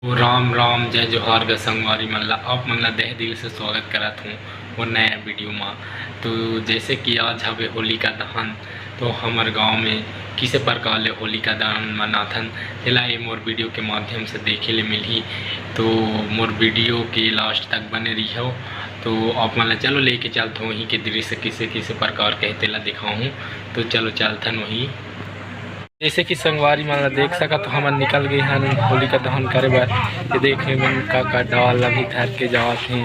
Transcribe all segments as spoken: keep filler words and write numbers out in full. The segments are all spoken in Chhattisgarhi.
तो राम राम, जय जोहार ग संगवारी मन ला, आप मन ला तहे दिल से स्वागत करत हूँ वो नया वीडियो मा। तो जैसे कि आज हवे होलिका दहन, तो हमर गांव में किसे प्रकार ले होलिका दहन मनाथन, तेला ये मोर वीडियो के माध्यम से देखे ले मिलही। तो मोर वीडियो के लास्ट तक बने रहियो। तो आप मन ला चलो लेके चलत हूँ वहीं के दृश्य किसे किसे प्रकार के हे तेला दिखाहूँ। तो चलो चलथन वहीं। जैसे कि संगवारी मन ला देख सकत हो, हमन निकल गए हन होलिका दहन करे बर। ये देख, ये मन का का डाल अभी धर के जावत हे।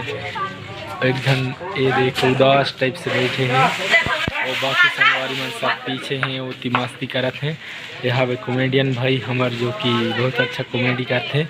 एक झन ये देख उदास टाइप से बैठे हे, और बाकी संगवारी मन सब पीछे हे, वो ती मस्ती करत हे। ये हवे कॉमेडियन भाई हमर, जो कि बहुत अच्छा कॉमेडी करथे।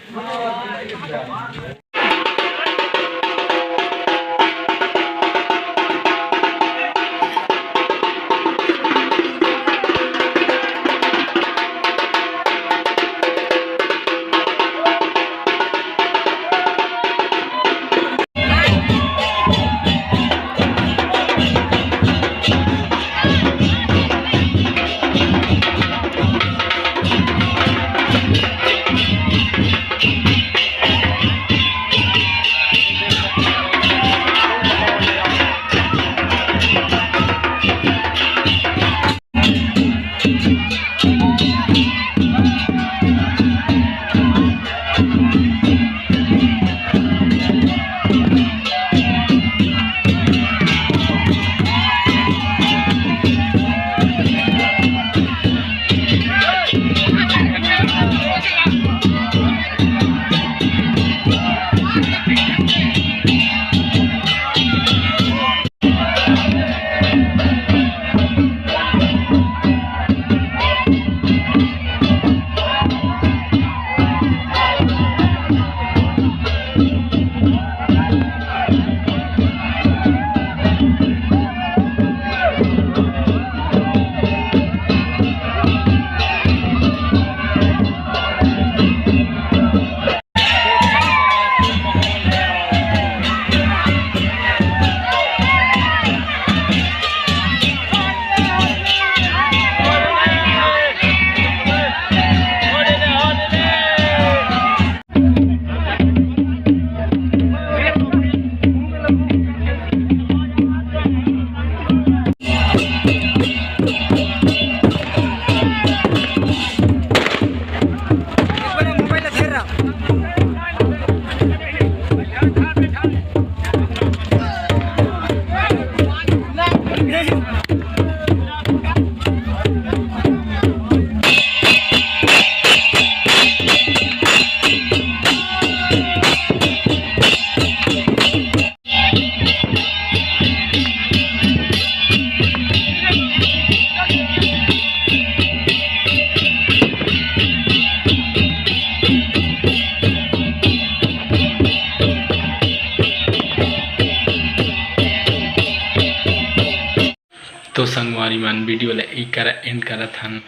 तो संगवारी मन, वीडियो ला ई कर एंड करत हन।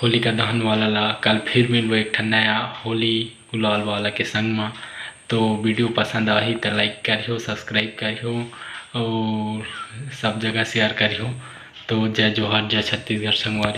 होलिका दहन वाला ला कल फिर मिलबो एक ठन नया होली गुलाल वाला के संग मा। तो वीडियो पसंद आही त लाइक करियो, सब्सक्राइब करियो और सब जगह शेयर करियो। तो जय जोहार, जय छत्तीसगढ़ संगवारी।